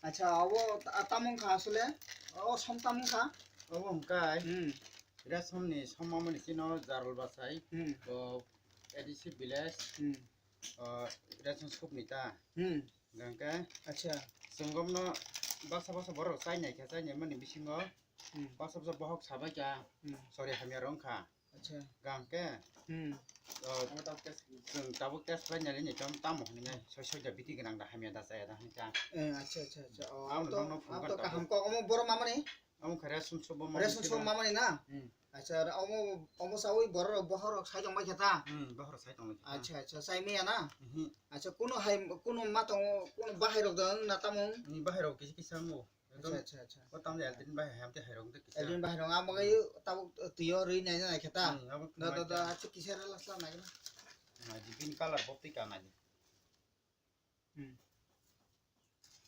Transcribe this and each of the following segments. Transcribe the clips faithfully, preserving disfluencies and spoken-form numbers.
Acha, abo ta-, tamung kha asole? O som tamung kha? Obo hwnkhe Hmm. Resomni somamani chino Jarol Bachai, Hmm. o A D C village, Hmm. o Resom sukni ta. Hmm. Hwnkhe Acha. Chwng gomno baksa baksa borok chainai khe, chainai mani bisingo Hmm. baksa baksa bohok sabai kha, Hmm. sori hamya rok wngkha. Acha. Hwnkhe Hmm. o, chwng tabuk test khlai nai le ni tamo hwnwi nai soi soi da biti gwnang da hamya da chaya da hwnwi ta. Eh, acha, acha, acha. O, Amo to, nokno phone amo to kha kaham tabuk. Kok, omo borok mamani? Amo kha Resom suk bo Resom suk mamani na? Hmm. Acha, omo, omo sawi borok, bohorok sai tong bai khe ta? Hmm, bohorok sai tong bai khe ta. Acha, acha, sai maya na? Mhm. Acha, kuno hai, kuno ma tongo, kuno bahai rok dong na tamung? Ni bahai rok kisa kisa wngo. Ekdom Acha, acha, acha. O tamle Elvin bahai ham te hai rok te kisa. Elvin bahai rok, amo gai tabuk tuyo rwi nai nai khe ta? Hmm, abo Da, da, da, mai ta. Acha, kisa rela sla nai na. Nai di, bini colour bo twi ka nai di. Hmm.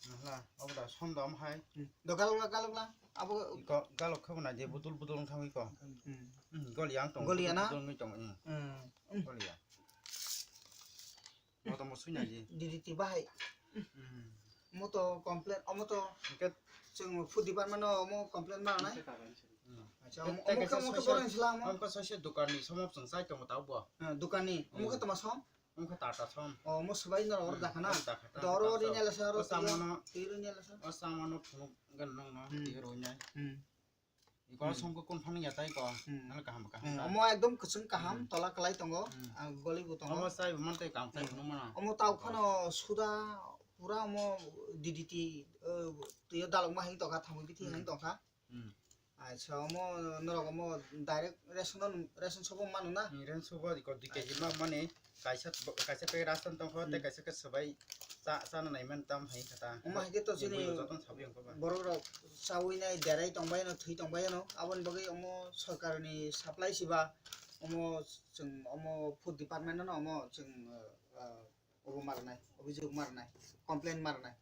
Nahla, obo da som dom hai. Hmm. Do galok la, galok la. Abo Iko galok khebo na je budul budul wng thangwi ko. Hmm. Hmm, goli ang tong. Goli ya na? Budul wngwi tong, hmm. Hmm. Goli ya. Moto mo sui na je. D D T bahai. Hmm. Moto complain, omo to Hingke chwng food department no omo complain ma nai. Hmm. Acha, Te, omo, te omo kaisa khe, omo khe soisya, borok ni slam. Omo khe soisya dukan ni somop chwng sai tongo tabo. Ha, dukan ni. Omo khe Hmm. tama som? Omo khe Tata som. O, mo swbai no order Hmm, dakha na? Order dakha, Doro Tata ri som. Nyala sa, oro O twi, samano, twi ri nyala sa. O samano phunuk gan nang no, Hmm. twi ro nyai. Hmm. Iko Hmm. song ko kun phang ya tai ko, Hmm. nang kaham kaham Hmm, ta. Omo ekdom kwchwng kaham, Hmm. tola kwlai tongo, Hmm. ah, goli bo tongo. Omo sai man tai kam sai Hmm. phunuk mano. Omo tau phano suda pura omo D D T, eh, twi dalok ma hai tongkha, thamwi bithi hai Hmm. tongkha. Hmm. Acha, omo norok omo direct ration no, ration shop o manu na? Hmm, ration shop o iko dui K G Acha. Ma mani kaisa, kaisa packet ration tongkho, tei Hmm. kaisa khe swbai cha, chana nai man tam hai kha ta. Omo hai khe to Ni chini bwrwi jotono sabai wngkha ba. Borok rok chawi nai derai tong bai no, thwi tong bai no, aboni bagwi omo sorkar ni supply si ba, omo chwng omo food department no omo chwng, ah, obo ma rwnai, obhijog ma rwnai, complain ma rwnai.